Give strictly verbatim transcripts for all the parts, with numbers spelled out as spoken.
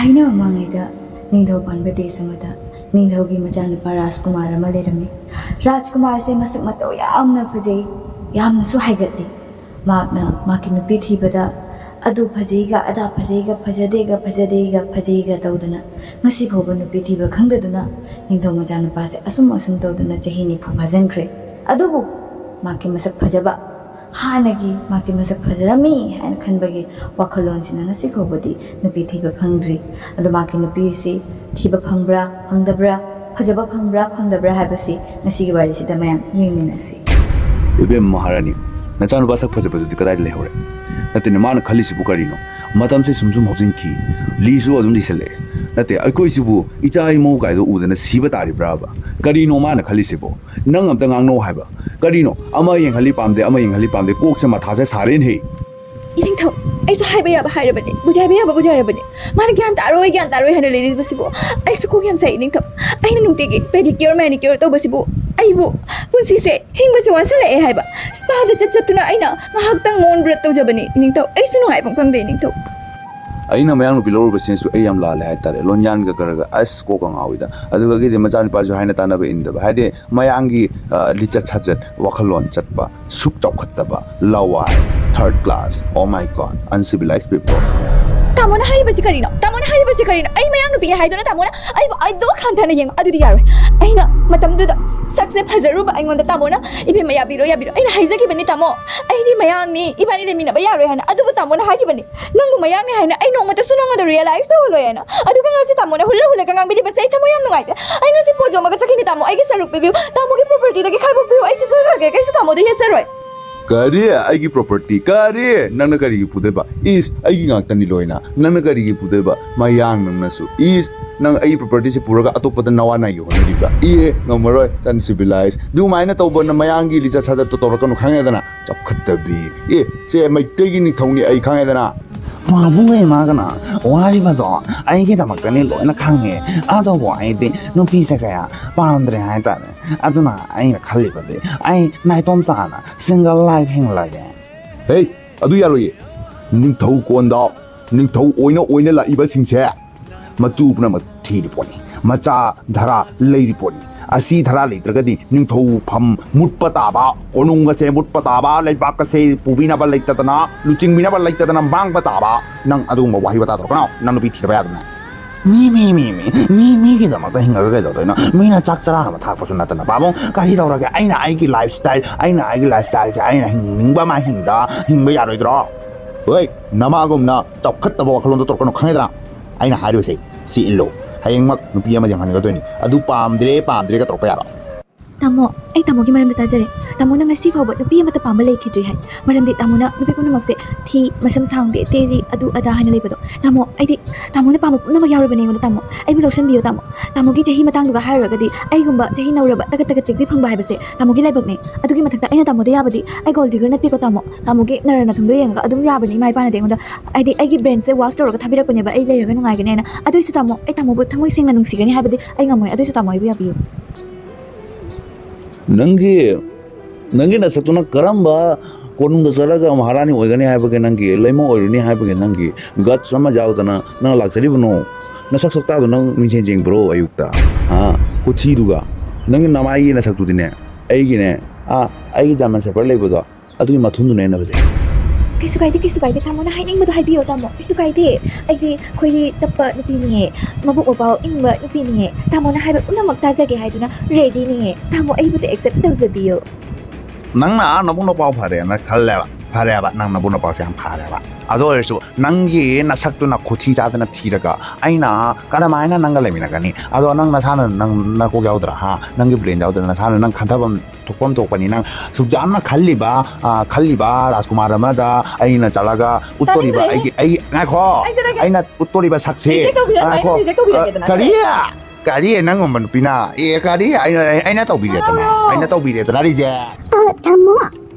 ꯑꯩꯅ ꯃꯃꯥꯡꯉꯩꯗ ꯅꯤꯡꯊꯧ ꯄꯥꯟꯕ ꯗꯦꯁ ꯑꯃꯗ ꯅꯤꯡꯊꯧꯒꯤ ꯃꯆꯥꯅꯨꯄꯥ ꯔꯥꯖꯀꯨꯃꯥꯔ ꯑꯃ ꯂꯩꯔꯝꯃꯤ꯫ ꯔꯥꯖꯀꯨꯃꯥꯔꯁꯦ ꯃꯁꯛ ꯃꯇꯧ ꯌꯥꯝꯅ ꯐꯖꯩ, ꯌꯥꯝꯅꯁꯨ ꯍꯥꯏꯒꯠꯂꯤ꯫ ꯃꯍꯥꯛꯅ ꯃꯍꯥꯛꯀꯤ ꯅꯨꯄꯤ ꯊꯤꯕꯗ ꯑꯗꯨ ꯐꯖꯩꯒ ꯑꯗꯥ ꯐꯖꯩꯒ ꯐꯖꯗꯦꯒ ꯐꯖꯗꯦꯒ ꯐꯖꯩꯒ ꯇꯧꯗꯅ ꯉꯁꯤ ꯐꯥꯎꯕ ꯅꯨꯄꯤ ꯊꯤꯕ ꯈꯪꯗꯗꯨꯅ ꯅꯤꯡꯊꯧ ꯃꯆꯥꯅꯨꯄꯥꯁꯦ ꯑꯁꯨꯝ ꯑꯁꯨꯝ ꯇꯧꯗꯨꯅ ꯆꯍꯤ ꯅꯤꯐꯨ ꯐꯥꯖꯤꯟꯈ꯭ꯔꯦ꯫ ꯑꯗꯨꯕꯨ ꯃꯍꯥꯛꯀꯤ ꯃꯁꯛ ꯐꯖꯕ, ꯍꯥꯟꯅꯒꯤ ꯃꯍꯥꯛꯀꯤ ꯃꯁꯛ ꯐꯖꯔꯝꯃꯤ ꯍꯥꯏꯅ ꯈꯟꯕꯒꯤ ꯋꯥꯈꯜꯂꯣꯟꯁꯤꯅ ꯉꯁꯤ ꯐꯥꯎꯕꯗꯤ ꯅꯨꯄꯤ ꯊꯤꯕ ꯐꯪꯗ꯭ꯔꯤ꯫ ꯑꯗꯣ ꯃꯍꯥꯛꯀꯤ ꯅꯨꯄꯤꯁꯤ ꯊꯤꯕ ꯐꯪꯕ꯭ꯔꯥ ꯐꯪꯗꯕ꯭ꯔꯥ, ꯐꯖꯕ ꯐꯪꯕ꯭ꯔꯥ ꯐꯪꯗꯕ꯭ꯔꯥ ꯍꯥꯏꯕꯁꯤ ꯉꯁꯤꯒꯤ ꯋꯥꯔꯤꯁꯤꯗ ꯃꯌꯥꯝ ꯌꯦꯡꯃꯤꯟꯅꯁꯤ꯫ ꯏꯕꯦꯝ ꯃꯍꯥꯔꯥꯅꯤ, ꯅꯆꯥꯅꯨꯄꯥ ꯁꯛ ꯐꯖꯕꯗꯨꯗꯤ ꯀꯗꯥꯏꯗ ꯂꯩꯍꯧꯔꯦ? ꯅꯠꯇꯦꯅꯦ, ꯃꯥꯅ ꯈꯜꯂꯤꯁꯤꯕꯨ ꯀꯔꯤꯅꯣ? ꯃꯇꯝꯁꯦ ꯁꯨꯝ ꯁꯨꯝ ꯍꯧꯖꯤꯟꯈꯤ, ꯂꯤꯁꯨ ꯑꯗꯨꯝ ꯂꯤꯁꯜꯂꯛꯑꯦ꯫ ꯅꯠꯇꯦ, ꯑꯩꯈꯣꯏꯁꯤꯕꯨ ꯏꯆꯥ ꯏꯃꯧ ꯀꯥꯏꯗꯣ ꯎꯗꯅ ꯁꯤꯕ ꯇꯥꯔꯤꯕ꯭ꯔꯥꯕ? ꯀꯔꯤꯅꯣ ꯃꯥꯅ ꯈꯜꯂꯤꯁꯤꯕꯣ? ꯅꯪ ꯑꯝꯇ ꯉꯥꯡꯅꯧ ꯍꯥꯏꯕ꯫ ꯀꯔꯤꯅꯣ? ꯑꯃ ꯌꯦꯡꯍꯜꯂꯤ ꯄꯥꯝꯗꯦ, ꯑꯃ ꯌꯦꯡꯍꯜꯂꯤ ꯄꯥꯝꯗꯦ, ꯀꯣꯛꯁꯦ ꯃꯊꯥꯁꯦ ꯁꯥꯔꯦꯅꯦꯍꯦ꯫ ꯏꯅꯤꯡꯊꯧ, ꯑꯩꯁꯨ ꯍꯥꯏꯕ ꯌꯥꯕ ꯍꯥꯏꯔꯕꯅꯦ, ꯕꯨꯖꯥꯏꯕ ꯌꯥꯕ ꯕꯨꯖꯥꯏꯔꯕꯅꯦ꯫ ꯃꯥꯅ ꯒ꯭ꯌꯥꯟ ꯇꯥꯔꯣꯏ, ꯒ꯭ꯌꯥꯟ ꯇꯥꯔꯣꯏ ꯍꯥꯏꯅ ꯂꯩꯔꯤꯕꯁꯤꯕꯨ ꯑꯩꯁꯨ ꯀꯣꯛ ꯌꯥꯝ ꯁꯥꯏ ꯏꯅꯤꯡꯊꯧ꯫ ꯑꯩꯅ ꯅꯨꯡꯇꯤꯒꯤ pedicure manicure ꯇꯧꯕꯁꯤꯕꯨ ꯑꯩꯕꯨ ꯄꯨꯟꯁꯤꯁꯦ ꯍꯤꯡꯕꯁꯦ ꯋꯥꯁꯤꯜꯂꯛꯑꯦ ꯍꯥꯏꯕ꯫ ꯁ꯭ꯄꯥꯗ ꯆꯠ ꯆꯠꯇꯨꯅ ꯑꯩꯅ ꯉꯥꯏꯍꯥꯛꯇꯪ ꯃꯣꯟ ꯕ꯭ꯔꯠ ꯇꯧꯖꯕꯅꯤ ꯏꯅꯤꯡꯊꯧ꯫ ꯑꯩꯁꯨ ꯅꯨꯡꯉꯥꯏꯐꯝ ꯈꯪꯗꯦ ꯏꯅꯤꯡꯊꯧ꯫ ꯑꯩꯅ ꯃꯌꯥꯡ ꯅꯨꯄꯤ ꯂꯧꯔꯨꯕꯁꯤꯅꯁꯨ ꯑꯩ ꯌꯥꯝ ꯂꯥꯜꯂꯦ ꯍꯥꯏꯇꯥꯔꯦ꯫ ꯂꯣꯟꯌꯥꯟꯒ ꯈꯔꯒ ꯑꯁ ꯀꯣꯛꯀ ꯉꯥꯎꯏꯗ꯫ ꯑꯗꯨꯒꯒꯤꯗꯤ ꯃꯆꯥꯅꯨꯄꯥꯁꯨ ꯍꯥꯏꯅ ꯇꯥꯅꯕ ꯏꯟꯗꯕ, ꯍꯥꯏꯗꯤ ꯃꯌꯥꯡꯒꯤ ꯑ, ꯂꯤꯆꯠ ꯁꯥꯖꯠ, ꯋꯥꯈꯜꯂꯣꯟ ꯆꯠꯄ, ꯁꯨꯛ ꯆꯥꯎꯈꯠꯇꯕ, ꯂꯋꯥꯏ, third class, oh my God, uncivilized people꯫ ꯇꯥꯃꯣꯅ ꯍꯥꯏꯔꯤꯕꯁꯤ ꯀꯔꯤꯅꯣ? ꯇꯥꯃꯣꯅ ꯍꯥꯏꯔꯤꯕꯁꯤ ꯀꯔꯤꯅꯣ? ꯑꯩ ꯃꯌꯥꯡ ꯅꯨꯄꯤꯅꯤ ꯍꯥꯏꯗꯨꯅ ꯇꯥꯃꯣꯅ ꯑꯩꯕꯨ ꯑꯗꯨꯛ ꯍꯟꯊꯅ ꯌꯦꯡꯕ ꯑꯗꯨꯗꯤ ꯌꯥꯔꯣꯏ꯫ ꯑꯩꯅ ꯃꯇꯝꯗꯨꯗ ꯁꯛꯁꯦ ꯐꯖꯔꯨꯕ ꯑꯩꯉꯣꯟꯗ ꯇꯥꯃꯣꯅ, "ꯏꯕꯦꯝꯃ, ꯌꯥꯕꯤꯔꯣ, ꯌꯥꯕꯤꯔꯣ"꯫ ꯑꯩꯅ ꯍꯥꯏꯖꯈꯤꯕꯅꯤ ꯇꯥꯃꯣ, "ꯑꯩꯗꯤ ꯃꯌꯥꯡꯅꯤ, ꯏꯕꯥꯅꯤ ꯂꯩꯃꯤꯟꯅꯕ ꯌꯥꯔꯣꯏ" ꯍꯥꯏꯅ꯫ ꯑꯗꯨꯕꯨ ꯇꯥꯃꯣꯅ ꯍꯥꯏꯈꯤꯕꯅꯤ, ꯅꯪꯕꯨ ꯃꯌꯥꯡꯅꯤ ꯍꯥꯏꯅ ꯑꯩ ꯅꯣꯡꯃꯇꯁꯨ ꯅꯉꯣꯟꯗ realize ꯇꯧꯍꯜꯂꯣꯏ ꯍꯥꯏꯅ꯫ ꯑꯗꯨꯒ ꯉꯁꯤ ꯇꯥꯃꯣꯅ ꯍꯨꯜꯂ ꯍꯨꯜꯂꯒ ꯉꯥꯡꯕꯤꯔꯤꯕꯁꯦ ꯑꯩ ꯊꯃꯣꯏ ꯌꯥꯝ ꯅꯨꯡꯉꯥꯏꯇꯦ꯫ ꯑꯩ ꯉꯁꯤ ꯄꯣꯠ ꯌꯣꯝꯃꯒ ꯆꯠꯈꯤꯅꯤ ꯇꯥꯃꯣ, ꯑꯩꯒꯤ ꯁꯔꯨꯛ ꯄꯤꯕꯤꯌꯨ꯫ ꯇꯥꯃꯣꯒꯤ propertyꯗꯒꯤ ꯈꯥꯏꯗꯣꯛꯄꯤꯌꯨ, ꯑꯩ ꯆꯠꯆꯈ꯭ꯔꯒꯦ, ꯀꯩꯁꯨ ꯇꯥꯃꯣꯗ ꯌꯦꯠꯆꯔꯣꯏ꯫ ꯀꯔꯤ? ꯑꯩꯒꯤ property? ꯀꯔꯤ? ꯅꯪꯅ ꯀꯔꯤꯒꯤ ꯄꯨꯗꯣꯏꯕ? ꯏꯁ, ꯑꯩꯒꯤ ꯉꯥꯛꯇꯅꯤ ꯂꯣꯏꯅ꯫ ꯅꯪꯅ ꯀꯔꯤꯒꯤ ꯄꯨꯗꯣꯏꯕ? ꯃꯌꯥꯡ ꯅꯪꯅꯁꯨ꯫ ꯏꯁ, ꯅꯪ ꯑꯩꯒꯤ propertyꯁꯦ ꯄꯨꯔꯒ ꯑꯇꯣꯞꯄꯗ ꯅꯋꯥ ꯅꯥꯏꯒꯦ ꯍꯣꯠꯅꯔꯤꯕ? ꯏ, ꯉꯝꯃꯔꯣꯏ, uncivilized꯫ ꯑꯗꯨꯃꯥꯏꯅ ꯇꯧꯕ ꯅ-, ꯃꯌꯥꯡꯒꯤ ꯂꯤꯆꯠ ꯁꯥꯖꯠꯇꯣ ꯇꯧꯔꯛꯀꯅꯨ, ꯈꯪꯉꯦꯗꯅ? ꯆꯥꯎꯈꯠꯇꯕꯤ꯫ ꯑꯦ, ꯁꯦ ꯃꯩꯇꯩꯒꯤ ꯅꯤꯡꯊꯧꯅꯤ ꯑꯩ, ꯈꯪꯉꯦꯗꯅ? ꯄꯥꯕꯨꯡ ꯏꯃꯥꯒꯅ ꯋꯥꯔꯤꯕꯗꯣ ꯑꯩꯒꯤꯗꯃꯛꯇꯅꯤ ꯂꯣꯏꯅ ꯈꯪꯉꯦ꯫ ꯑꯗꯨꯕꯨ ꯑꯩꯗꯤ ꯅꯨꯄꯤꯁꯦ ꯀꯌꯥ ꯄꯥꯝꯗ꯭ꯔꯦ ꯍꯥꯏꯇꯥꯔꯦ꯫ ꯑꯗꯨꯅ ꯑꯩꯅ ꯈꯜꯂꯤꯕꯗꯤ ꯑꯩ ꯅꯥꯏꯇꯣꯝ ꯇꯥꯅ single life ꯍꯤꯡꯂꯒꯦ꯫ ꯍꯦ, ꯑꯗꯨ ꯌꯥꯔꯣꯏꯌꯦ꯫ ꯅꯤꯡꯊꯧ ꯀꯣꯟꯗ ꯅꯤꯡꯊꯧ ꯑꯣꯏꯅ ꯑꯣꯏꯅ ꯂꯥꯛꯏꯕꯁꯤꯡꯁꯦ ꯃꯇꯨ ꯄꯨꯝꯅꯃꯛ ꯊꯤꯔꯤ ꯄꯣꯠꯅꯤ꯫ ꯃꯆꯥ ꯙꯔꯥ ꯂꯩꯔꯤ ꯄꯣꯠꯅꯤ꯫ ꯑꯁꯤ ꯙꯔꯥ ꯂꯩꯇ꯭ꯔꯒꯗꯤ ꯅꯤꯡꯊꯧꯐꯝ ꯃꯨꯠꯄ ꯇꯥꯕ, ꯀꯣꯅꯨꯡ ꯑꯁꯦ ꯃꯨꯠꯄ ꯇꯥꯕ, ꯂꯩꯕꯥꯛ ꯑꯁꯦ ꯄꯨꯕꯤꯅꯕ ꯂꯩꯇꯗꯅ, ꯂꯨꯆꯤꯡꯕꯤꯅꯕ ꯂꯩꯇꯗꯅ ꯃꯥꯡꯕ ꯇꯥꯕ꯫ ꯅꯪ ꯑꯗꯨꯒꯨꯝꯕ ꯋꯥꯍꯩ ꯋꯥꯇꯥ ꯇꯧꯔꯛꯀꯅꯣ꯫ ꯅꯪ ꯅꯨꯄꯤ ꯊꯤꯗꯕ ꯌꯥꯗꯕꯅꯦ꯫ ꯃꯤ ꯃꯤ ꯃꯤ ꯃꯤ ꯃꯤ ꯃꯤꯒꯤꯗꯃꯛꯇ ꯍꯤꯡꯉꯒ ꯀꯩꯗꯧꯗꯣꯏꯅꯣ? ꯃꯤꯅ ꯆꯥꯛ ꯆꯔꯥ ꯑꯃ ꯊꯥꯛꯄꯁꯨ ꯅꯠꯇꯅ, ꯄꯥꯕꯨꯡ, ꯀꯔꯤ ꯇꯧꯔꯒꯦ? ꯑꯩꯅ ꯑꯩꯒꯤ ꯂꯥꯏꯐ ꯁ꯭ꯇꯥꯏꯜ, ꯑꯩꯅ ꯑꯩꯒꯤ ꯂꯥꯏꯐ ꯁ꯭ꯇꯥꯏꯜꯁꯦ ꯑꯩꯅ ꯍꯤꯡꯅꯤꯡꯕ ꯑꯃ ꯍꯤꯡꯗ ꯍꯤꯡꯕ ꯌꯥꯔꯣꯏꯗ꯭ꯔꯣ? ꯍꯣꯏ, ꯅꯃꯥꯒꯨꯝꯅ ꯆꯥꯎꯈꯠꯇꯕ ꯋꯥꯈꯜꯂꯣꯟꯗꯣ ꯇꯧꯔꯛꯀꯅꯨ, ꯈꯪꯉꯦꯗꯅ? ꯑꯩꯅ ꯍꯥꯏꯔꯤꯕꯁꯦ ꯁꯤ ꯏꯜꯂꯣ꯫ ꯍꯌꯦꯡꯃꯛ ꯅꯨꯄꯤ ꯑꯃ ꯌꯦꯡꯍꯟꯒꯗꯣꯏꯅꯤ꯫ ꯑꯗꯨ ꯄꯥꯝꯗ꯭ꯔꯦ, ꯄꯥꯝꯗ꯭ꯔꯦꯒ ꯇꯧꯔꯛꯄ ꯌꯥꯔꯣꯏ꯫ ꯇꯥꯃꯣ, ꯑꯩ ꯇꯥꯃꯣꯒꯤ ꯃꯔꯝꯗ ꯇꯥꯖꯔꯦ꯫ ꯇꯥꯃꯣꯅ ꯉꯁꯤ ꯐꯥꯎꯕ ꯅꯨꯄꯤ ꯑꯃꯠꯇ ꯄꯥꯝꯕ ꯂꯩꯈꯤꯗ꯭ꯔꯤ ꯍꯥꯏ꯫ ꯃꯔꯝꯗꯤ ꯇꯥꯃꯣꯅ ꯅꯨꯄꯤ ꯄꯨꯝꯅꯃꯛꯁꯦ ꯊꯤ, ꯃꯁꯝ ꯁꯥꯡꯗꯦ, ꯇꯦꯜꯂꯤ, ꯑꯗꯨ ꯑꯗꯥ ꯍꯥꯏꯅ ꯂꯩꯕꯗꯣ꯫ ꯇꯥꯃꯣ, ꯑꯩꯗꯤ ꯇꯥꯃꯣꯅ ꯄꯥꯝꯕ ꯄꯨꯝꯅꯃꯛ ꯌꯥꯎꯔꯕꯅꯦ ꯑꯩꯉꯣꯟꯗ, ꯇꯥꯃꯣ꯫ ꯑꯩꯕꯨ ꯂꯧꯁꯟꯕꯤꯌꯣ, ꯇꯥꯃꯣ꯫ ꯇꯥꯃꯣꯒꯤ ꯆꯍꯤ ꯃꯇꯥꯡꯗꯨꯒ ꯍꯥꯏꯔꯨꯔꯒꯗꯤ ꯑꯩꯒꯨꯝꯕ ꯆꯍꯤ ꯅꯧꯔꯕ ꯇꯒꯠ ꯇꯒꯠ ꯇꯦꯛꯄꯤ ꯐꯪꯕ ꯍꯥꯏꯕꯁꯦ ꯇꯥꯃꯣꯒꯤ ꯂꯥꯏꯕꯛꯅꯦ꯫ ꯑꯗꯨꯒꯤ ꯃꯊꯛꯇ ꯑꯩꯅ ꯇꯥꯃꯣꯗ ꯌꯥꯕꯗꯤ ꯑꯩ ꯒꯣꯜ ꯗꯤꯒꯔ ꯅꯠꯇꯦꯀꯣ, ꯇꯥꯃꯣ꯫ ꯇꯥꯃꯣꯒꯤ ꯅꯔꯟ ꯅꯊꯨꯝꯗꯣ ꯌꯦꯡꯉꯒ ꯑꯗꯨꯝ ꯌꯥꯕꯅꯦ ꯏꯃꯥ ꯏꯄꯥꯅꯗꯤ ꯑꯩꯉꯣꯟꯗ꯫ ꯍꯥꯏꯗꯤ ꯑꯩꯒꯤ ꯕ꯭ꯔꯦꯟꯁꯦ ꯋꯥꯁ ꯇꯧꯔꯒ ꯊꯥꯕꯤꯔꯛꯄꯅꯦꯕ, ꯑꯩ ꯂꯩꯔꯒ ꯅꯨꯡꯉꯥꯏꯒꯅꯦꯅ꯫ ꯑꯗꯨꯏꯁꯨ ꯇꯥꯃꯣ, ꯑꯩ ꯇꯥꯃꯣꯕꯨ ꯊꯃꯣꯏ ꯁꯦꯡꯅ ꯅꯨꯡꯁꯤꯒꯅꯤ ꯍꯥꯏꯕꯗꯤ ꯑꯩ ꯉꯝꯃꯣꯏ꯫ ꯑꯗꯨꯏꯁꯨ ꯇꯥꯃꯣ ꯑꯩꯕꯨ ꯌꯥꯕꯤꯌꯨ꯫ ꯅꯪꯒꯤ ꯅꯪꯒꯤ ꯅꯁꯛꯇꯨꯅ ꯀꯔꯝꯕ ꯀꯣꯅꯨꯡꯗ ꯆꯠꯂꯒ ꯃꯍꯥꯔꯥꯅꯤ ꯑꯣꯏꯒꯅꯤ ꯍꯥꯏꯕꯒꯤ, ꯅꯪꯒꯤ ꯂꯩꯃ ꯑꯣꯏꯔꯨꯅꯤ ꯍꯥꯏꯕꯒꯤ ꯅꯪꯒꯤ ꯒꯠꯁ ꯑꯃ ꯌꯥꯎꯗꯅ ꯅꯪ ꯂꯥꯛꯆꯔꯤꯕꯅꯣ? ꯅꯁꯛ ꯁꯛꯇꯥꯗꯣ ꯅꯪ ꯃꯤꯡꯁꯦꯟ ꯌꯦꯡꯕ꯭ꯔꯣ ꯑꯌꯨꯛꯇ? ꯍꯥ? ꯀꯨꯊꯤꯗꯨꯒ, ꯅꯪꯒꯤ ꯅꯃꯥꯏꯒꯤ ꯅꯁꯛꯇꯨꯗꯤꯅꯦ, ꯑꯩꯒꯤꯅꯦ, ꯑꯥ, ꯑꯩꯒꯤ ꯖꯔꯃꯟ ꯁꯦꯐꯔꯗ ꯂꯩꯕꯗꯣ, ꯑꯗꯨꯒꯤ ꯃꯊꯨꯟꯗꯨꯅ ꯑꯩꯅ ꯐꯖꯩ꯫ ꯀꯩꯁꯨ ꯀꯥꯏꯗꯦ, ꯀꯩꯁꯨ ꯀꯥꯏꯗꯦ, ꯇꯥꯃꯣꯅ ꯍꯥꯏꯅꯤꯡꯕꯗꯣ ꯍꯥꯏꯕꯤꯌꯣ, ꯇꯥꯃꯣ, ꯀꯩꯁꯨ ꯀꯥꯏꯗꯦ꯫ ꯑꯩꯗꯤ ꯈꯣꯏꯔꯤ ꯇꯞꯄ ꯅꯨꯄꯤꯅꯤꯌꯦ, ꯃꯕꯨꯛ ꯃꯄꯥꯎ ꯏꯪꯕ ꯅꯨꯄꯤꯅꯤꯌꯦ꯫ ꯇꯥꯃꯣꯅ ꯍꯥꯏꯕ ꯄꯨꯝꯅꯃꯛ ꯇꯥꯖꯒꯦ ꯍꯥꯏꯗꯨꯅ ꯔꯦꯗꯤꯅꯤꯌꯦ꯫ ꯇꯥꯃꯣ, ꯑꯩꯕꯨꯗꯤ ꯑꯦꯛꯁꯦꯞ ꯇꯧꯖꯕꯤꯌꯣ꯫ ꯅꯪꯅ ꯅꯕꯨꯡ ꯅꯄꯥꯎ ꯐꯔꯦꯅ ꯈꯜꯂꯦꯕ, ꯐꯔꯦꯕ, ꯅꯪ ꯅꯕꯨꯡ ꯅꯄꯥꯎꯁꯦ ꯌꯥꯝ ꯐꯔꯦꯕ꯫ ꯑꯗꯨ ꯑꯣꯏꯔꯁꯨ ꯅꯪꯒꯤ ꯅꯁꯛꯇꯨꯅ ꯈꯨꯊꯤ ꯆꯥꯗꯅ ꯊꯤꯔꯒ ꯑꯩꯅ ꯀꯔꯝꯍꯥꯏꯅ ꯅꯪꯒ ꯂꯩꯃꯤꯟꯅꯒꯅꯤ? ꯑꯗꯣ ꯅꯪ ꯅꯁꯥꯅ, ꯅꯪ ꯅꯀꯣꯛ ꯌꯥꯎꯗ꯭ꯔꯥ? ꯍꯥ? ꯅꯪꯒꯤ ꯕ꯭ꯔꯦꯟ ꯌꯥꯎꯗ꯭ꯔꯥ? ꯅꯁꯥꯅ ꯅꯪ ꯈꯟꯊꯐꯝ ꯊꯣꯛꯐꯝ ꯊꯣꯛꯄꯅꯤ꯫ ꯅꯪ ꯁꯨꯛ ꯌꯥꯝꯅ ꯈꯜꯂꯤꯕ, ꯑ, ꯈꯜꯂꯤꯕ ꯔꯥꯖꯀꯨꯃꯥꯔ ꯑꯃꯗ ꯑꯩꯅ ꯆꯠꯂꯒ ꯎꯠꯇꯣꯔꯤꯕ ꯇꯥꯅꯤꯡꯗ꯭ꯔꯦ꯫ ꯑꯩꯒꯤ, ꯑꯩ, ꯉꯥꯏꯈꯣ꯫ ꯑꯩ ꯆꯠꯂꯒꯦ꯫ ꯑꯩꯅ ꯎꯠꯇꯣꯔꯤꯕ ꯁꯛꯁꯦ, ꯔꯤꯖꯦꯛ ꯇꯧꯕꯤꯔ-, ꯉꯥꯏꯈꯣ꯫ ꯑꯩ ꯔꯤꯖꯦꯛ ꯇꯧꯕꯤꯔꯒꯦꯗꯅ꯫ ꯀꯔꯤ? ꯀꯔꯤ? ꯅꯪꯒꯨꯝꯕ ꯅꯨꯄꯤꯅ? ꯑꯦ, ꯀꯔꯤ? ꯑꯩꯅ, ꯑꯩꯅ ꯇꯧꯕꯤꯔꯦꯗꯅ꯫ ꯇꯥꯔꯣ꯫ ꯑꯩꯅ ꯇꯧꯕꯤꯔꯦꯗꯅ, ꯔꯤꯖꯦꯛ꯫ ꯑ, ꯇꯥꯃꯣ,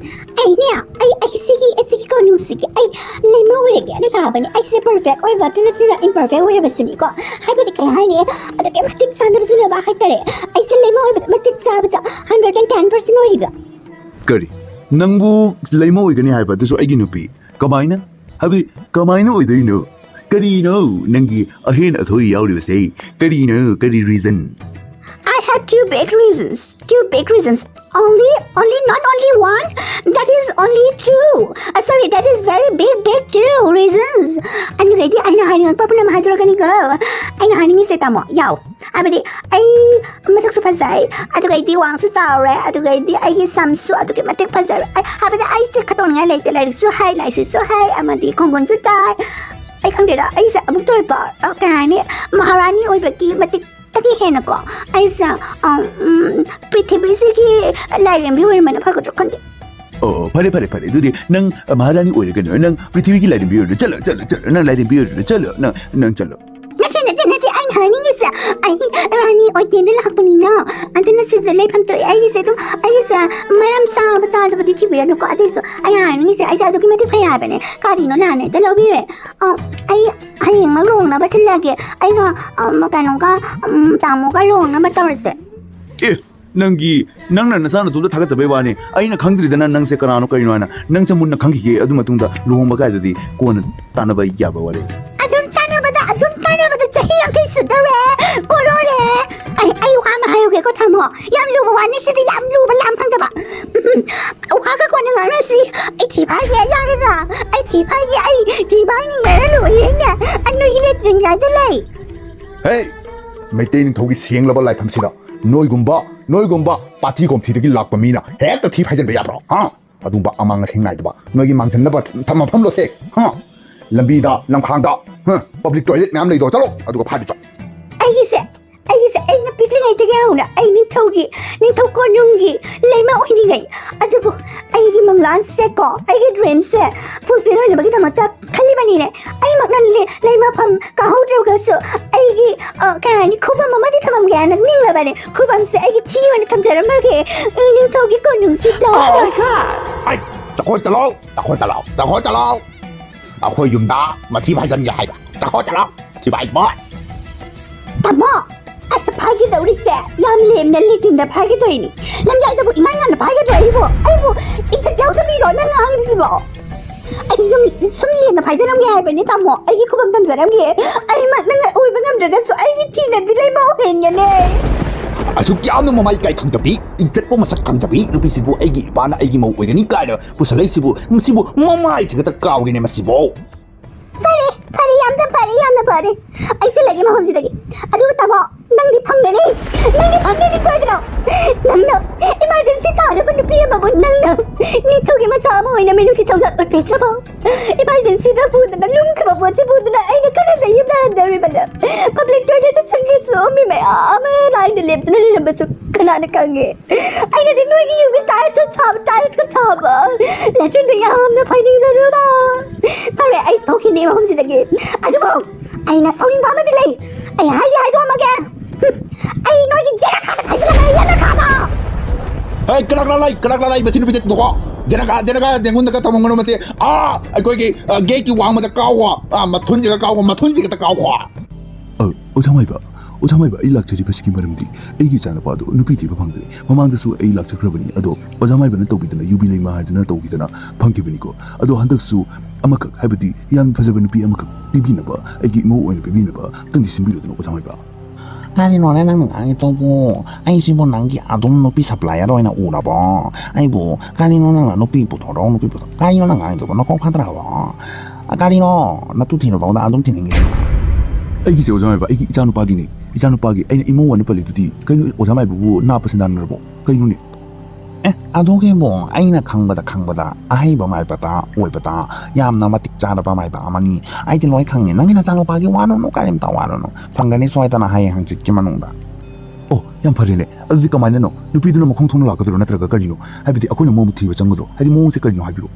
ꯑꯩꯅꯦ, ꯑꯩ, ꯑꯩ ꯁꯤꯒꯤ, ꯁꯤꯒꯤ ꯀꯣꯅꯨꯡꯁꯤꯒꯤ ꯑꯩ ꯂꯩꯃ ꯑꯣꯏꯔꯒꯦꯅ ꯂꯥꯛꯑꯕꯅꯦ꯫ ꯑꯩꯁꯦ ꯄꯔꯐꯦꯛ ꯑꯣꯏꯕ ꯅꯠꯇꯅ ꯏꯝꯄꯔꯐꯦꯛ ꯑꯣꯏꯔꯕꯁꯤꯅꯤꯀꯣ꯫ ꯍꯥꯏꯕꯗꯤ ꯀꯩ ꯍꯥꯏꯅꯤ? ꯑꯗꯨꯛꯀꯤ ꯃꯇꯤꯛ ꯆꯥꯟꯅꯕꯁꯨ ꯂꯩꯕ ꯍꯥꯏꯇꯥꯔꯦ꯫ ꯑꯩꯁꯦ ꯂꯩꯃ ꯑꯣꯏꯕ ꯃꯇꯤꯛ ꯆꯥꯕꯗ ꯍꯟꯗ꯭ꯔꯦꯠ ꯑꯦꯟ ꯇꯦꯟ ꯄꯥꯔꯁꯦꯟ ꯑꯣꯏꯔꯤꯕ꯫ ꯀꯔꯤ? ꯅꯪꯕꯨ ꯂꯩꯃ ꯑꯣꯏꯒꯅꯤ ꯍꯥꯏꯕ? ꯑꯗꯨꯁꯨ ꯑꯩꯒꯤ ꯅꯨꯄꯤ? ꯀꯃꯥꯏꯅ? ꯍꯥꯏꯕꯗꯤ ꯀꯃꯥꯏꯅ ꯑꯣꯏꯗꯣꯏꯅꯣ? ꯀꯔꯤꯅꯣ ꯅꯪꯒꯤ ꯑꯍꯦꯟ ꯑꯊꯣꯏ ꯌꯥꯎꯔꯤꯕꯁꯦ? ꯀꯔꯤꯅꯣ? ꯀꯔꯤ reason? I have two big reasons. Two big reasons. Only, only, not only one. That is only two. Uh, sorry, that is very big, big two reasons. ꯑꯗꯨꯒꯩꯗꯤ ꯑꯩꯅ ꯍꯥꯏꯅꯤꯡꯉꯛꯄ ꯄꯨꯝꯅꯃꯛ ꯍꯥꯏꯗꯣꯔꯛꯀꯅꯤꯀꯣ꯫ ꯑꯩꯅ ꯍꯥꯏꯅꯤꯡꯉꯤꯁꯦ ꯇꯥꯃꯣ, ꯌꯥꯎ꯫ ꯍꯥꯏꯕꯗꯤ ꯑꯩ ꯃꯁꯛꯁꯨ ꯐꯖꯩ, ꯑꯗꯨꯒꯩꯗꯤ ꯋꯥꯡꯁꯨ ꯆꯥꯎꯔꯦ, ꯑꯗꯨꯒꯩꯗꯤ ꯑꯩꯒꯤ ꯁꯝꯁꯨ ꯑꯗꯨꯛꯀꯤ ꯃꯇꯤꯛ ꯐꯖꯔꯦ꯫ ꯑꯩ, ꯍꯥꯏꯕꯗꯤ ꯑꯩꯁꯦ ꯈꯇꯣꯡꯅꯤꯡꯉꯥꯏ ꯂꯩꯇꯦ, ꯂꯥꯏꯔꯤꯛꯁꯨ ꯍꯩ, ꯂꯥꯏꯁꯨꯁꯨ ꯍꯩ, ꯑꯃꯗꯤ ꯈꯣꯡꯒꯨꯟꯁꯨ ꯇꯥꯏ꯫ ꯑꯩ ꯈꯪꯗꯦꯗ, ꯑꯩꯁꯦ ꯑꯃꯨꯛꯇ ꯑꯣꯏꯕ, ꯑ, ꯀꯩ ꯍꯥꯏꯅꯤ, ꯃꯍꯥꯔꯥꯅꯤ ꯑꯣꯏꯕꯒꯤ ꯃꯇꯤꯛꯇꯒꯤ ꯍꯦꯟꯅꯀꯣ, ꯑꯩꯁꯦ, ꯑ, ꯎꯝ, ꯄ꯭ꯔꯤꯊꯤꯕꯤꯁꯤꯒꯤ ꯂꯥꯏꯔꯦꯝꯕꯤ ꯑꯣꯏꯔꯝꯕꯅ ꯐꯒꯗ꯭ꯔꯥ ꯈꯪꯗꯦ꯫ ꯑꯣ, ꯐꯔꯦ, ꯐꯔꯦ, ꯐꯔꯦ꯫ ꯑꯗꯨꯗꯤ ꯅꯪ, ꯑ, ꯃꯍꯥꯔꯥꯅꯤ ꯑꯣꯏꯔꯒꯅꯨ꯫ ꯅꯪ ꯄ꯭ꯔꯤꯊꯤꯕꯤꯒꯤ ꯂꯥꯏꯔꯦꯝꯕꯤ ꯑꯣꯏꯔꯣ꯫ ꯆꯠꯂꯣ, ꯆꯠꯂꯣ, ꯆꯠꯂꯣ꯫ ꯅꯪ ꯂꯥꯏꯔꯦꯝꯕꯤ ꯑꯣꯏꯔꯣ꯫ ꯆꯠꯂꯣ, ꯅꯪ, ꯅꯪ ꯆꯠꯂꯣ꯫ ꯅꯠꯇꯦ, ꯅꯠꯇꯦ, ꯅꯠꯇꯦ꯫ ꯑꯩꯅ ꯍꯥꯏꯅꯤꯡꯉꯤꯁꯦ, ꯑꯩ ꯔꯥꯅꯤ ꯑꯣꯏꯒꯦꯅ ꯂꯥꯛꯄꯅꯤꯅ, ꯑꯗꯨꯅ ꯁꯤꯗ ꯂꯩꯐꯝ ꯊꯣꯛꯑꯦ꯫ ꯑꯩꯒꯤꯁꯦ ꯑꯗꯨꯝ, ꯑꯩꯒꯤꯁꯦ ꯃꯔꯝ ꯆꯥꯕ ꯆꯥꯗꯕꯗꯤ ꯊꯤꯕꯤꯔꯅꯨꯀꯣ꯫ ꯑꯗꯨꯏꯁꯨ ꯑꯩꯅ ꯍꯥꯏꯅꯤꯡꯉꯤꯁꯦ, ꯑꯩꯁꯦ ꯑꯗꯨꯛꯀꯤ ꯃꯇꯤꯛ ꯐꯩ ꯍꯥꯏꯕꯅꯦ꯫ ꯀꯔꯤꯅꯣ ꯂꯥꯟꯅ ꯍꯦꯛꯇ ꯂꯧꯕꯤꯔꯦ꯫ ꯑ, ꯑꯩ ꯍꯌꯦꯡꯃꯛ ꯂꯨꯍꯣꯡꯅꯕ ꯁꯤꯜꯂꯒꯦ꯫ ꯑꯩꯒ, ꯑ, ꯀꯩꯅꯣꯒ, ꯎꯝ, ꯇꯥꯃꯣꯒ ꯂꯨꯍꯣꯡꯅꯕ ꯇꯧꯔꯁꯦ꯫ ꯑꯦ, ꯅꯪꯒꯤ, ꯅꯪꯅ ꯅꯁꯥ ꯅꯇꯣꯝꯇ ꯊꯥꯒꯠꯆꯕꯩ ꯋꯥꯅꯤ꯫ ꯑꯩꯅ ꯈꯪꯗ꯭ꯔꯤꯗꯅ ꯅꯪꯁꯦ ꯀꯅꯥꯅꯣ ꯀꯔꯤꯅꯣ ꯍꯥꯏꯅ꯫ ꯅꯪꯁꯦ ꯃꯨꯟꯅ ꯈꯪꯈꯤꯒꯦ, ꯑꯗꯨ ꯃꯇꯨꯡꯗ ꯂꯨꯍꯣꯡꯕ ꯀꯥꯏꯗꯨꯗꯤ ꯀꯣꯟꯅ ꯇꯥꯟꯅꯕ ꯌꯥꯕ ꯋꯥꯔꯤ꯫ ꯑꯗꯨꯝ ꯇꯥꯟꯅꯕꯗ, ꯑꯗꯨꯝ ꯇꯥꯟꯅꯕꯗ ꯆꯍꯤ ꯌꯥꯡꯈꯩ ꯁꯨꯗꯧꯔꯦ, ꯀꯣꯔꯣꯔꯦ꯫ ꯑꯩ, ꯑꯩ ꯋꯥ ꯑꯃ ꯍꯥꯏꯍꯧꯒꯦꯀꯣ, ꯊꯝꯃꯣ꯫ ꯌꯥꯝ ꯂꯨꯕ ꯋꯥꯅꯤ ꯁꯤꯗꯤ, ꯌꯥꯝ ꯂꯨꯕ ꯂꯥꯝ ꯐꯪꯗꯕ꯫ ꯎꯝ, ꯋꯥꯒ ꯀꯣꯟꯅ ꯉꯥꯡꯅꯁꯤ꯫ ꯑꯩ ꯊꯤ ꯐꯥꯏꯒꯦ, ꯌꯥꯒꯗ꯭ꯔꯥ? ꯑꯩ ꯊꯤ ꯐꯥꯏꯒꯦ, ꯑꯩ ꯊꯤ ꯐꯥꯏꯅꯤꯡꯕꯅ ꯂꯣꯏꯔꯦꯅꯦ꯫ ꯑꯩ ꯅꯣꯏꯒꯤ ꯂꯦꯇ꯭ꯔꯤꯟ ꯀꯥꯏꯗ ꯂꯩ? ꯍꯦ! ꯃꯩꯇꯩ ꯅꯤꯡꯊꯧꯒꯤ ꯁꯦꯡꯂꯕ ꯂꯥꯏꯐꯝꯁꯤꯗ ꯅꯣꯏꯒꯨꯝꯕ, ꯅꯣꯏꯒꯨꯝꯕ ꯄꯥꯊꯤ ꯀꯣꯝꯊꯤꯗꯒꯤ ꯂꯥꯛꯄ ꯃꯤꯅ ꯍꯦꯛꯇ ꯊꯤ ꯐꯥꯏꯖꯟꯕ ꯌꯥꯕ꯭ꯔꯣ? ꯍꯥ? ꯑꯗꯨꯒꯨꯝꯕ ꯑꯃꯥꯡ ꯑꯁꯦꯡ ꯅꯥꯏꯗꯕ ꯅꯣꯏꯒꯤ ꯃꯥꯡꯖꯟꯅꯕ ꯊꯝ-, ꯃꯐꯝꯂꯣꯁꯦ? ꯍꯥ? ꯂꯝꯕꯤꯗ, ꯂꯝꯈꯥꯡꯗ, ꯍꯥ? Public toilet ꯃꯌꯥꯝ ꯂꯩꯗꯣ, ꯆꯠꯂꯣ, ꯑꯗꯨꯒ ꯐꯥꯏꯔꯨ ꯆꯣ꯫ ꯑꯩꯒꯤꯁꯦ, ꯑꯩꯒꯤꯁꯦ ꯑꯩꯅ ꯄꯤꯛꯂꯤꯉꯩꯗꯒꯤ ꯍꯧꯅ ꯑꯩ ꯅꯤꯡꯊꯧꯒꯤ, ꯅꯤꯡꯊꯧ ꯀꯣꯅꯨꯡꯒꯤ ꯂꯩꯃ ꯑꯣꯏꯅꯤꯡꯉꯩ꯫ ꯑꯗꯨꯕꯨ ꯑꯩꯒꯤ ꯃꯪꯂꯥꯟꯁꯦꯀꯣ, ꯑꯩꯒꯤ dreamꯁꯦ fulfill ꯑꯣꯏꯅꯕꯒꯤꯗꯃꯛꯇ ꯈꯜꯂꯤꯕꯅꯤꯅꯦ꯫ ꯑꯩꯃꯛꯅ ꯂꯦ-, ꯂꯩꯃꯐꯝ ꯀꯥꯍꯧꯗ꯭ꯔꯒꯁꯨ ꯑꯩꯒꯤ, ꯑ, ꯀꯩ ꯍꯥꯏꯅꯤ, ꯈꯨꯕꯝ ꯑꯃꯗꯤ ꯊꯝꯃꯝꯒꯦ ꯍꯥꯏꯅ ꯅꯤꯡꯂꯕꯅꯦ꯫ ꯈꯨꯕꯝꯁꯦ ꯑꯩꯒꯤ ꯊꯤ ꯑꯣꯏꯅ ꯊꯝꯖꯔꯝꯃꯒꯦ, ꯏ, ꯅꯤꯡꯊꯧꯒꯤ ꯀꯣꯅꯨꯡꯁꯤꯗ꯫ Oh my God! ꯑꯩ, ꯆꯈꯣꯏ ꯆꯠꯂꯣ, ꯆꯈꯣꯏ ꯆꯠꯂꯣ, ꯆꯈꯣꯏ ꯆꯠꯂꯣ꯫ ꯑꯩꯈꯣꯏ ꯌꯨꯝꯗ ꯃꯊꯤ ꯐꯥꯏꯖꯟꯒꯦ ꯍꯥꯏꯕ꯫ ꯆꯈꯣꯏ ꯆꯠꯂꯣ, ꯊꯤ ꯐꯥꯏꯕꯣꯏ꯫ ꯇꯥꯃꯣ, ꯑꯩꯅ ꯐꯥꯏꯒꯗꯧꯔꯤꯁꯦ ꯌꯥꯝ ꯂꯦꯝꯅ ꯂꯦꯇꯤꯟꯗ ꯐꯥꯏꯒꯗꯣꯏꯅꯤ꯫ ꯂꯝꯌꯥꯏꯗꯕꯨ ꯏꯃꯥꯟ ꯉꯥꯟꯅ ꯐꯥꯏꯒꯗ꯭ꯔꯣ ꯑꯩꯕꯨ? ꯑꯩꯕꯨ ꯏꯖꯠ ꯌꯥꯎꯗꯕꯤꯔꯣ ꯅꯪ ꯉꯥꯡꯉꯤꯁꯤꯕꯣ? ꯑꯩ ꯁꯨꯝ ꯌꯦꯡꯅ ꯐꯥꯏꯖꯔꯝꯒꯦ ꯍꯥꯏꯕꯅꯤ ꯇꯥꯃꯣ, ꯑꯩꯒꯤ ꯈꯨꯕꯝ ꯊꯝꯖꯔꯝꯒꯦ꯫ ꯑꯩꯃꯛ ꯅꯪꯅ ꯑꯣꯏꯕ ꯉꯝꯗ꯭ꯔꯒꯁꯨ ꯑꯩꯒꯤ ꯊꯤꯅꯗꯤ ꯂꯩꯃꯧ ꯍꯦꯟꯒꯅꯦ꯫ ꯑꯁꯨꯛ ꯌꯥꯝꯅ ꯃꯃꯥꯏ ꯏꯀꯥꯏ ꯈꯪꯗꯕꯤ, ꯏꯖꯠꯄꯨ ꯃꯁꯛ ꯈꯪꯗꯕꯤ ꯅꯨꯄꯤꯁꯤꯕꯨ ꯑꯩꯒꯤ ꯏꯄꯥꯅ ꯑꯩꯒꯤ ꯃꯧ ꯑꯣꯏꯒꯅꯤ ꯀꯥꯏꯅ ꯄꯨꯁꯜꯂꯛꯏꯁꯤꯕꯨ, ꯃꯁꯤꯕꯨ ꯃꯃꯥꯏꯁꯤ ꯈꯛꯇ ꯀꯥꯎꯒꯦꯅꯦ ꯃꯁꯤꯕꯨ꯫ ꯐꯔꯦ, ꯐꯔꯦ, ꯌꯥꯝꯅ ꯐꯔꯦ, ꯌꯥꯝꯅ ꯐꯔꯦ꯫ ꯑꯩ ꯆꯠꯂꯒꯦ ꯃꯐꯝꯁꯤꯗꯒꯤ꯫ ꯑꯗꯨꯕꯨ ꯇꯥꯃꯣ, ꯅꯪꯗꯤ ꯐꯪꯒꯅꯤ, ꯅꯪꯗꯤ ꯐꯪꯒꯅꯤ ꯁꯣꯏꯗꯅ꯫ ꯅꯪꯅ emergency ꯇꯥꯔꯕ ꯅꯨꯄꯤ ꯑꯃꯕꯨ ꯅꯪꯅ ꯅꯤꯊꯧꯒꯤ ꯃꯆꯥ ꯑꯃ ꯑꯣꯏꯅ ꯃꯤꯅꯨꯡꯁꯤ ꯊꯧꯖꯥꯜ ꯎꯠꯄꯤꯗ꯭ꯔꯕ? Emergencyꯗ ꯄꯨꯗꯅ, ꯂꯨꯝꯈ꯭ꯔꯕ ꯄꯣꯠꯁꯤ ꯄꯨꯗꯅ ꯑꯩꯅ ꯀꯔꯝꯅ ꯌꯨꯝꯗ ꯍꯟꯗꯧꯔꯤꯕꯅꯣ? Public toiletꯇ ꯆꯪꯒꯦꯁꯨ ꯃꯤ ꯃꯌꯥꯝ ꯑꯃ ꯂꯥꯏꯟꯗ ꯂꯦꯞꯇꯨꯅ ꯂꯩꯔꯝꯕꯁꯨ ꯀꯅꯥꯅ ꯈꯪꯒꯦ? ꯑꯩꯅꯗꯤ ꯅꯣꯏꯒꯤ ꯌꯨꯝꯒꯤ tiles ꯊꯥꯕ, tiles ꯊꯥꯕ, latrine ꯗꯣ ꯌꯥꯝꯅ ꯐꯥꯏꯅꯤꯡꯖꯔꯨꯕ꯫ ꯐꯔꯦ, ꯑꯩ ꯊꯣꯛꯈꯤꯅꯤ ꯃꯐꯝꯁꯤꯗꯒꯤ꯫ ꯑꯗꯨꯕꯨ ꯑꯩꯅ ꯁꯥꯎꯅꯤꯡꯕ ꯑꯃꯗꯤ ꯂꯩ꯫ ꯑꯩ ꯍꯥꯏꯗꯤ ꯍꯥꯏꯗꯣꯛꯑꯝꯃꯒꯦ꯫ ꯍꯨꯝ, ꯑꯩ ꯅꯣꯏꯒꯤ ꯖꯦꯅꯈꯥꯗ ꯐꯥꯏꯖꯤꯜꯂꯛꯀꯅꯤ, ꯖꯦꯅꯈꯥꯗ! ꯍꯦ, ꯀꯅꯥ ꯀꯅꯥ ꯂꯩ? ꯀꯅꯥ ꯀꯅꯥ ꯂꯩ? ꯃꯁꯤ ꯅꯨꯄꯤꯁꯦ ꯊꯣꯛꯑꯣ꯫ ꯖꯦꯅꯈꯥ, ꯖꯦꯅꯈꯥ, ꯖꯦꯡꯒꯨꯟꯗꯒ ꯊꯝꯃꯝꯒꯅꯨ ꯃꯁꯤ꯫ ꯑꯥ, ꯑꯩꯈꯣꯏꯒꯤ, ꯑ, gateꯀꯤ ꯋꯥꯡꯃꯗ ꯀꯥꯎꯋꯣ꯫ ꯑꯥ, ꯃꯊꯨꯟꯁꯤꯒ ꯀꯥꯎꯋꯣ, ꯃꯊꯨꯟꯁꯤꯒ ꯀꯥꯎꯈꯣ꯫ ꯑ, ꯑꯣꯖꯥ ꯃꯥꯏꯕ, ꯑꯣꯖꯥ ꯃꯥꯏꯕ, ꯑꯩ ꯂꯥꯛꯆꯔꯤꯕꯁꯤꯒꯤ ꯃꯔꯝꯗꯤ ꯑꯩꯒꯤ ꯏꯆꯥꯅꯨꯄꯥꯗꯨ ꯅꯨꯄꯤ ꯊꯤꯕ ꯐꯪꯗ꯭ꯔꯦ꯫ ꯃꯃꯥꯡꯗꯁꯨ ꯑꯩ ꯂꯥꯛꯆꯈ꯭ꯔꯕꯅꯤ, ꯑꯗꯣ ꯑꯣꯖꯥ ꯃꯥꯏꯕꯅ ꯇꯧꯕꯤꯗꯅ ꯌꯨꯕꯤ ꯂꯩꯃ ꯍꯥꯏꯗꯨꯅ ꯇꯧꯈꯤꯗꯅ ꯐꯪꯈꯤꯕꯅꯤꯀꯣ꯫ ꯑꯗꯣ ꯍꯟꯗꯛꯁꯨ ꯑꯃꯈꯛ, ꯍꯥꯏꯕꯗꯤ ꯌꯥꯝ ꯐꯖꯕ ꯅꯨꯄꯤ ꯑꯃꯈꯛ ꯄꯤꯕꯤꯅꯕ, ꯑꯩꯒꯤ ꯏꯃꯧ ꯑꯣꯏꯅ ꯄꯤꯕꯤꯅꯕ ꯑꯝꯇꯪꯗꯤ ꯁꯤꯟꯕꯤꯔꯣꯗꯅ ꯑꯣꯖꯥ ꯃꯥꯏꯕ꯫ ꯀꯔꯤꯅꯣꯅꯦ ꯅꯪꯅ ꯉꯥꯡꯉꯤꯗꯨꯕꯨ? ꯑꯩꯁꯤꯕꯨ ꯅꯪꯒꯤ ꯑꯗꯨꯝ ꯅꯨꯄꯤ supplier ꯑꯣꯏꯅ ꯎꯔꯕꯣ? ꯑꯩꯕꯨ ꯀꯔꯤꯅꯣ ꯅꯪꯅ ꯅꯨꯄꯤ ꯄꯨꯊꯣꯔꯛꯑꯣ, ꯅꯨꯄꯤ ꯄꯨꯊꯣꯔꯛꯑꯣ? ꯀꯔꯤꯅꯣ ꯅꯪ ꯉꯥꯡꯉꯤꯗꯨꯕꯨ? ꯅꯀꯣꯛ ꯐꯠꯇ꯭ꯔꯕꯣ? ꯀꯔꯤꯅꯣ? ꯅꯇꯨ ꯊꯤꯔꯕꯧꯗ ꯑꯗꯨꯝ ꯊꯤꯅꯤꯡꯉꯤ? ꯑꯩꯒꯤꯁꯦ ꯑꯣꯖꯥ ꯃꯥꯏꯕ, ꯑꯩꯒꯤ ꯏꯆꯥꯅꯨꯄꯥꯒꯤꯅꯦ꯫ ꯏꯆꯥꯅꯨꯄꯥꯒꯤ ꯑꯩꯅ ꯏꯃꯧ ꯑꯅ ꯄꯜꯂꯤꯗꯨꯗꯤ ꯀꯩꯅꯣ ꯑꯣꯖꯥ ꯃꯥꯏꯕꯕꯨ ꯅꯥꯞꯄ ꯁꯦꯟꯗꯥꯟꯅꯔꯕꯣ? ꯀꯩꯅꯣꯅꯦ? ꯑꯦ, ꯑꯗꯨꯒꯤꯕꯨ ꯑꯩꯅ ꯈꯪꯕꯗ, ꯈꯪꯕꯗ ꯑꯍꯩꯕ ꯃꯥꯏꯕꯗ ꯑꯣꯏꯕꯗ ꯌꯥꯝꯅ ꯃꯇꯤꯛ ꯆꯥꯔꯕ ꯃꯥꯏꯕ ꯑꯃꯅꯤ꯫ ꯑꯩꯗꯤ ꯂꯣꯏ ꯈꯪꯉꯤ꯫ ꯅꯪꯒꯤ ꯅꯆꯥꯅꯨꯄꯥꯒꯤ ꯋꯥꯔꯨꯅꯨ, ꯀꯔꯤꯝꯇ ꯋꯥꯔꯨꯅꯨ꯫ ꯐꯪꯒꯅꯤ ꯁꯣꯏꯗꯅ ꯍꯌꯦꯡ ꯍꯪꯆꯤꯠꯀꯤ ꯃꯅꯨꯡꯗ꯫ ꯑꯣ, ꯌꯥꯝ ꯐꯔꯦꯅꯦ꯫ ꯑꯗꯨꯗꯤ ꯀꯃꯥꯏꯅꯅꯣ? ꯅꯨꯄꯤꯗꯨꯅ ꯃꯈꯣꯡ ꯊꯣꯡꯅ ꯂꯥꯛꯀꯗꯣꯏꯔꯣ, ꯅꯠꯇ꯭ꯔꯒ ꯀꯔꯤꯅꯣ? ꯍꯥꯏꯕꯗꯤ ꯑꯩꯈꯣꯏꯅ ꯃꯣꯏꯕꯨ ꯊꯤꯕ ꯆꯪꯒꯗ꯭ꯔꯣ? ꯍꯥꯏꯗꯤ ꯃꯑꯣꯡꯁꯦ ꯀꯔꯤꯅꯣ ꯍꯥꯏꯕꯤꯔꯛꯑꯣ꯫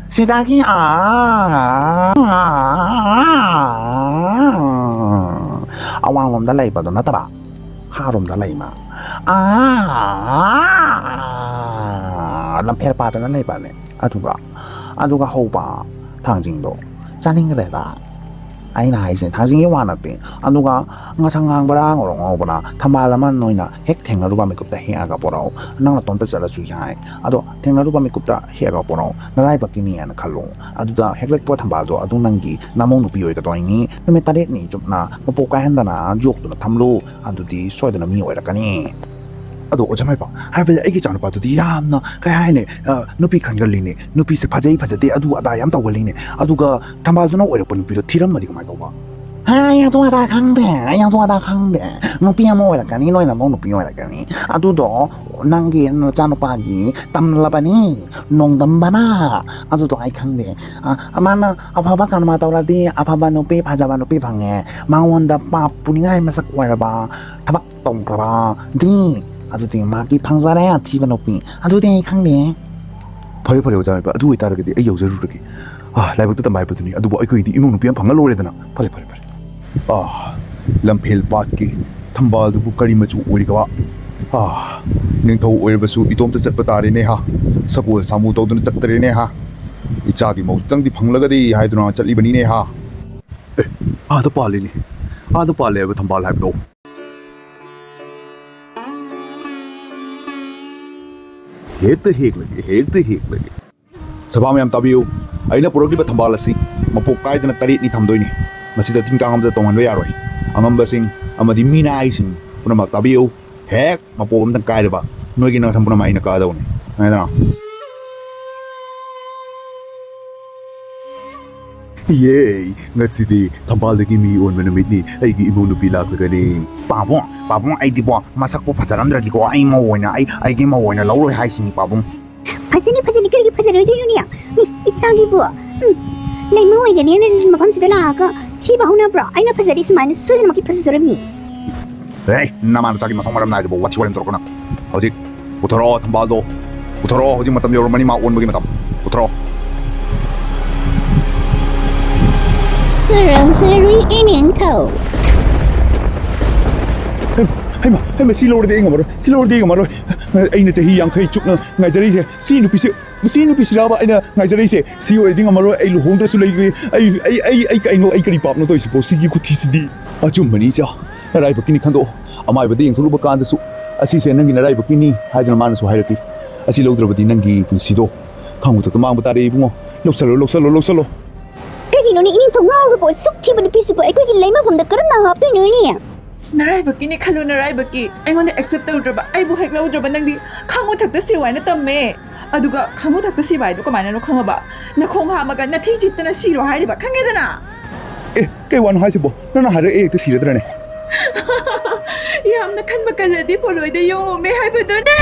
ꯁꯤꯗꯒꯤ ꯑꯥ, ꯑꯋꯥꯡꯂꯣꯝꯗ ꯂꯩꯕꯗꯣ ꯅꯠꯇꯕ, ꯃꯈꯥꯔꯣꯝꯗ ꯂꯩꯃ꯫ ꯑꯥ, ꯂꯝꯐꯦꯜ ꯄꯥꯠꯇꯅ ꯂꯩꯕꯅꯦ꯫ ꯑꯗꯨꯒ, ꯑꯗꯨꯒ ꯍꯧꯕ ꯊꯥꯡꯖꯤꯡꯗꯣ ꯆꯥꯅꯤꯡꯈ꯭ꯔꯦꯗ꯫ ꯑꯩꯅ ꯍꯥꯏꯁꯦ ꯊꯥꯡꯖꯤꯡꯒꯤ ꯋꯥ ꯅꯠꯇꯦ꯫ ꯑꯗꯨꯒ ꯉꯁꯪ ꯉꯥꯡꯕ꯭ꯔꯥ ꯉꯧꯔꯣꯛ ꯉꯧꯕ꯭ꯔꯥ, ꯊꯝꯕꯥꯜ ꯑꯃ ꯅꯣꯏꯅ ꯍꯦꯛ ꯊꯦꯡꯅꯔꯨꯕ ꯃꯤꯀꯨꯞꯇ ꯍꯦꯛꯑꯒ ꯄꯣꯔꯛꯎ꯫ ꯅꯪ ꯅꯇꯣꯝꯇ ꯆꯠꯂꯁꯨ ꯌꯥꯏ, ꯑꯗꯣ ꯊꯦꯡꯅꯔꯨꯕ ꯃꯤꯀꯨꯞꯇ ꯍꯦꯛꯑꯒ ꯄꯣꯔꯛꯎ꯫ ꯅꯔꯥꯏꯕꯛꯀꯤꯅꯤ ꯍꯥꯏꯅ ꯈꯜꯂꯨ꯫ ꯑꯗꯨꯗ ꯍꯦꯛꯂꯛꯄ ꯊꯝꯕꯥꯜꯗꯣ ꯑꯗꯨ ꯅꯪꯒꯤ ꯅꯃꯧ ꯅꯨꯄꯤ ꯑꯣꯏꯒꯗꯣꯏꯅꯤ꯫ ꯅꯨꯃꯤꯠ ꯇꯔꯦꯠꯅꯤ ꯆꯨꯞꯅ ꯃꯄꯣꯞ ꯀꯥꯏꯍꯟꯗꯅ ꯌꯣꯛꯇꯨꯅ ꯊꯝꯂꯨ꯫ ꯑꯗꯨꯗꯤ ꯁꯣꯏꯗꯅ ꯃꯤ ꯑꯣꯏꯔꯛꯀꯅꯤ꯫ ꯑꯗꯣ ꯑꯣꯖꯥ ꯃꯥꯏꯄꯥ, ꯍꯥꯏꯕꯗꯤ ꯑꯩꯒꯤ ꯏꯆꯥꯅꯨꯄꯥꯗꯨꯗꯤ ꯌꯥꯝꯅ, ꯀꯩ ꯍꯥꯏꯅꯤ, ꯑ, ꯅꯨꯄꯤ ꯈꯟꯒꯜꯂꯤꯅꯦ, ꯅꯨꯄꯤꯁꯦ ꯐꯖꯩ ꯐꯖꯗꯦ ꯑꯗꯨ ꯑꯗꯥ ꯌꯥꯝ ꯇꯧꯒꯜꯂꯤꯅꯦ꯫ ꯑꯗꯨꯒ ꯊꯝꯕꯥꯜꯗꯨꯅ ꯑꯣꯏꯔꯛꯄ ꯅꯨꯄꯤꯗꯣ ꯊꯤꯔꯝꯃꯗꯤ ꯀꯃꯥꯏꯅ ꯇꯧꯕ? ꯑꯩ ꯑꯗꯨ ꯑꯗꯥ ꯈꯪꯗꯦ, ꯑꯩ ꯑꯗꯨ ꯑꯗꯥ ꯈꯪꯗꯦ꯫ ꯅꯨꯄꯤ ꯑꯃ ꯑꯣꯏꯔꯛꯀꯅꯤ, ꯂꯣꯏꯅꯃꯛ ꯅꯨꯄꯤ ꯑꯣꯏꯔꯛꯀꯅꯤ꯫ ꯑꯗꯨꯗꯣ ꯅꯪꯒꯤ ꯅꯆꯥꯅꯨꯄꯥꯒꯤ ꯇꯝꯂꯕꯅꯤ, ꯅꯣꯡꯗꯝꯕꯅ꯫ ꯑꯗꯨꯗꯣ ꯑꯩ ꯈꯪꯗꯦ꯫ ꯑ, ꯃꯥꯅ ꯑꯐꯕ ꯀꯔꯃ ꯇꯧꯔꯗꯤ ꯑꯐꯕ ꯅꯨꯄꯤ, ꯐꯖꯕ ꯅꯨꯄꯤ ꯐꯪꯉꯦ꯫ ꯃꯉꯣꯟꯗ ꯄꯥꯞ ꯄꯨꯅꯤꯡꯉꯥꯏ ꯃꯁꯛ ꯑꯣꯏꯔꯕ ꯊꯕꯛ ꯇꯧꯈ꯭ꯔꯕꯗꯤ, ꯑꯗꯨꯗꯤ ꯃꯥꯒꯤ ꯐꯪꯖꯔꯦ ꯑꯊꯤꯕ ꯅꯨꯄꯤ꯫ ꯑꯗꯨꯗꯤ ꯑꯩ ꯈꯪꯗꯦ꯫ ꯐꯔꯦ, ꯐꯔꯦ, ꯑꯣꯖꯥ ꯃꯥꯏꯄꯥ, ꯑꯗꯨ ꯑꯣꯏꯇꯥꯔꯒꯗꯤ ꯑꯩ ꯌꯧꯖꯔꯨꯔꯒꯦ꯫ ꯑꯥ, ꯂꯥꯏꯕꯛꯇ ꯇꯝꯕ ꯍꯥꯏꯕꯗꯨꯅꯤ꯫ ꯑꯗꯨꯕꯨ ꯑꯩꯈꯣꯏꯒꯤꯗꯤ ꯏꯃꯧ ꯅꯨꯄꯤ ꯑꯃ ꯐꯪꯉ ꯂꯣꯏꯔꯦꯗꯅ꯫ ꯐꯔꯦ, ꯐꯔꯦ, ꯐꯔꯦ꯫ ꯑꯥ, ꯂꯝꯐꯦꯜ ꯄꯥꯠꯀꯤ ꯊꯝꯕꯥꯜꯗꯨꯕꯨ ꯀꯔꯤ ꯃꯆꯨ ꯑꯣꯏꯔꯤꯒꯕ? ꯑꯥ, ꯅꯤꯡꯊꯧ ꯑꯣꯏꯔꯕꯁꯨ ꯏꯇꯣꯝꯇ ꯆꯠꯄ ꯇꯥꯔꯦꯅꯦ ꯍꯥ꯫ ꯁꯒꯣꯜ ꯁꯥꯃꯨ ꯇꯧꯗꯨꯅ ꯆꯠꯇꯔꯦꯅꯦ ꯍꯥ꯫ ꯏꯆꯥꯒꯤ ꯃꯧꯇꯪꯗꯤ ꯐꯪꯂꯒꯗꯤ ꯍꯥꯏꯗꯨꯅ ꯆꯠꯂꯤꯕꯅꯤꯅꯦ ꯍꯥ꯫ ꯑꯦ, ꯑꯥꯗ ꯄꯥꯜꯂꯤꯅꯦ꯫ ꯑꯥꯗ ꯄꯥꯜꯂꯦ ꯍꯥꯏꯕ ꯊꯝꯕꯥꯜ ꯍꯥꯏꯕꯗꯣ꯫ ꯍꯦꯛꯇ ꯍꯦꯛꯂꯒꯦ, ꯍꯦꯛꯇ ꯍꯦꯛꯂꯒꯦ꯫ ꯁꯚꯥ ꯃꯌꯥꯝ ꯇꯥꯕꯤꯌꯨ꯫ ꯑꯩꯅ ꯄꯨꯔꯛꯂꯤꯕ ꯊꯝꯕꯥꯜ ꯑꯁꯤ ꯃꯄꯣꯛ ꯀꯥꯏꯗꯅ ꯇꯔꯦꯠꯅꯤ ꯊꯝꯗꯣꯏꯅꯤ꯫ ꯃꯁꯤꯗ ꯇꯤꯟ ꯀꯥꯡ ꯑꯃꯇ ꯇꯣꯡꯍꯟꯕ ꯌꯥꯔꯣꯏ꯫ ꯑꯉꯝꯕꯁꯤꯡ ꯑꯃꯗꯤ ꯃꯤꯅꯥꯏꯁꯤꯡ ꯄꯨꯝꯅꯃꯛ ꯇꯥꯕꯤꯌꯨ꯫ ꯍꯦꯛ ꯃꯄꯣꯛ ꯑꯃꯇꯪ ꯀꯥꯏꯔꯕ ꯅꯣꯏꯒꯤ ꯅꯪꯁꯝ ꯄꯨꯝꯅꯃꯛ ꯑꯩꯅ ꯀꯛꯑꯗꯧꯅꯤ꯫ ꯈꯪꯉꯦꯗꯅ? ꯌꯦ! ꯉꯁꯤꯗꯤ ꯊꯝꯕꯥꯜꯗꯒꯤ ꯃꯤ ꯑꯣꯟꯕ ꯅꯨꯃꯤꯠꯅꯤ꯫ ꯑꯩꯒꯤ ꯏꯃꯧ ꯅꯨꯄꯤ ꯂꯥꯛꯂꯒꯅꯤ꯫ ꯄꯥꯕꯨꯡ, ꯄꯥꯕꯨꯡ, ꯑꯩꯗꯤꯕꯣ ꯃꯁꯛꯄꯨ ꯐꯖꯔꯝꯗ꯭ꯔꯗꯤꯀꯣ ꯑꯩ ꯃꯧ ꯑꯣꯏꯅ, ꯑꯩ, ꯑꯩꯒꯤ ꯃꯧ ꯑꯣꯏꯅ ꯂꯧꯔꯣꯏ ꯍꯥꯏꯁꯤꯅꯤ ꯄꯥꯕꯨꯡ꯫ ꯐꯖꯅꯤ, ꯐꯖꯅꯤ, ꯀꯔꯤꯒꯤ ꯐꯖꯔꯣꯏꯗꯣꯏꯅꯣꯅꯦ? ꯎꯝ, ꯏꯆꯥꯒꯤꯕꯨ, ꯎꯝ, ꯂꯩꯃ ꯑꯣꯏꯒꯅꯤ ꯍꯥꯏꯅ ꯃꯐꯝꯁꯤꯗ ꯂꯥꯛꯑꯒ ꯊꯤꯕ ꯍꯧꯅꯕ꯭ꯔꯣ? ꯑꯩꯅ ꯐꯖꯔꯤ ꯁꯨꯃꯥꯏꯅ ꯁꯣꯏꯗꯅꯃꯛꯀꯤ ꯐꯖꯗꯣꯔꯝꯅꯤ꯫ ꯍꯦ, ꯅꯃꯥ ꯅꯆꯥꯒꯤ ꯃꯊꯧ ꯃꯔꯝ ꯅꯥꯏꯗꯕ ꯋꯥꯊꯤ ꯋꯥꯔꯦꯝ ꯇꯧꯔꯛꯀꯅꯨ꯫ ꯍꯧꯖꯤꯛ ꯄꯨꯊꯣꯔꯛꯑꯣ ꯊꯝꯕꯥꯜꯗꯣ, ꯄꯨꯊꯣꯔꯛꯑꯣ, ꯍꯧꯖꯤꯛ ꯃꯇꯝ ꯌꯧꯔꯝꯃꯅꯤ ꯃꯥ ꯑꯣꯟꯕꯒꯤ ꯃꯇꯝ꯫ ꯄꯨꯊꯣꯔꯛꯑꯣ꯫ ꯈꯨꯔꯨꯝꯖꯔꯤ ꯏꯅꯦꯝꯊꯧ꯫ ꯍꯩꯃ, ꯍꯩꯃ, ꯍꯩꯃ, ꯁꯤ ꯂꯧꯔꯗꯤ ꯑꯩ ꯉꯝꯃꯔꯣꯏ, ꯁꯤ ꯂꯧꯔꯗꯤ ꯑꯩ ꯉꯝꯃꯔꯣꯏ꯫ ꯑꯩꯅ ꯆꯍꯤ ꯌꯥꯡꯈꯩ ꯆꯨꯞꯅ ꯉꯥꯏꯖꯔꯤꯁꯦ, ꯁꯤ ꯅꯨꯄꯤꯁꯦ ꯃꯁꯤ ꯅꯨꯄꯤꯁꯤꯔꯥꯕ ꯑꯩꯅ ꯉꯥꯏꯖꯔꯛꯏꯁꯦ? ꯁꯤ ꯑꯣꯏꯔꯗꯤ ꯉꯝꯃꯔꯣꯏ, ꯑꯩ ꯂꯨꯍꯣꯡꯗ꯭ꯔꯁꯨ ꯂꯩꯒꯦ꯫ ꯑꯩ ꯑꯩ ꯑꯩ ꯑꯩ ꯀꯩꯅꯣ, ꯑꯩ ꯀꯔꯤ ꯄꯥꯞꯅꯣ ꯇꯧꯔꯤꯁꯤꯕꯣ? ꯁꯤꯒꯤ ꯈꯨꯊꯤꯁꯤꯗꯤ꯫ ꯑꯆꯨꯝꯕꯅꯤ ꯏꯆꯥ, ꯅꯔꯥꯏꯕꯛꯀꯤꯅꯤ ꯈꯟꯗꯣꯛꯑꯣ꯫ ꯑꯃꯥꯏꯕꯗ ꯌꯦꯡꯊꯣꯛꯂꯨꯕ ꯀꯥꯟꯗꯁꯨ ꯑꯁꯤꯁꯦ ꯅꯪꯒꯤ ꯅꯔꯥꯏꯕꯛꯀꯤꯅꯤ ꯍꯥꯏꯗꯨꯅ ꯃꯥꯅꯁꯨ ꯍꯥꯏꯔꯛꯈꯤ꯫ ꯑꯁꯤ ꯂꯧꯗ꯭ꯔꯕꯗꯤ ꯅꯪꯒꯤ ꯄꯨꯟꯁꯤꯗꯣ ꯈꯥꯡꯕ ꯊꯛꯇ ꯃꯥꯡꯕ ꯇꯥꯔꯦ ꯏꯕꯨꯡꯉꯣ꯫ ꯂꯧꯁꯜꯂꯣ, ꯂꯧꯁꯜꯂꯣ, ꯂꯧꯁꯜꯂꯣ꯫ ꯀꯔꯤꯅꯣꯅꯦ, ꯏꯅꯤꯡꯊꯧ ꯉꯥꯎꯔꯕꯣ? ꯁꯨꯛ ꯊꯤꯕ ꯅꯨꯄꯤꯁꯤꯕꯨ ꯑꯩꯈꯣꯏꯒꯤ ꯂꯩꯃꯐꯝꯗ ꯀꯔꯝꯅ ꯍꯥꯞꯇꯣꯏꯅꯣꯅꯦ? ꯅꯔꯥꯏꯕꯛꯀꯤꯅꯤ ꯈꯜꯂꯨ, ꯅꯔꯥꯏꯕꯛꯀꯤ꯫ ꯑꯩꯉꯣꯟꯗ accept ꯇꯧꯗ꯭ꯔꯕ, ꯑꯩꯕꯨ ꯍꯦꯛ ꯂꯧꯗ꯭ꯔꯕ ꯅꯪꯗꯤ ꯈꯥꯡꯉꯨ ꯊꯛꯇ ꯁꯤꯌꯨ ꯍꯥꯏꯅ ꯇꯝꯃꯦ꯫ ꯑꯗꯨꯒ ꯈꯥꯡꯉꯨ ꯊꯛꯇ ꯁꯤꯕ ꯍꯥꯏꯗꯣ ꯀꯃꯥꯏꯅꯅꯣ ꯈꯪꯉꯕ? ꯅꯈꯣꯡ ꯍꯥꯝꯃꯒ ꯅꯊꯤ ꯆꯤꯠꯇꯅ ꯁꯤꯔꯣ ꯍꯥꯏꯔꯤꯕ, ꯈꯪꯉꯦꯗꯅ? ꯑꯦ, ꯀꯩ ꯋꯥꯅꯣ ꯍꯥꯏꯁꯤꯕꯣ? ꯅꯪꯅ ꯍꯥꯏꯔꯛꯑꯦ ꯍꯦꯛꯇ ꯁꯤꯔꯗ꯭ꯔꯅꯦ? ꯌꯥꯝꯅ ꯈꯟꯕ ꯀꯜꯂꯗꯤ ꯄꯣꯂꯣꯏꯗ ꯌꯣꯡꯉꯨꯝꯃꯦ ꯍꯥꯏꯕꯗꯨꯅꯦ꯫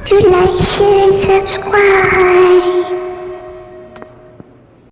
To like, share, and subscribe.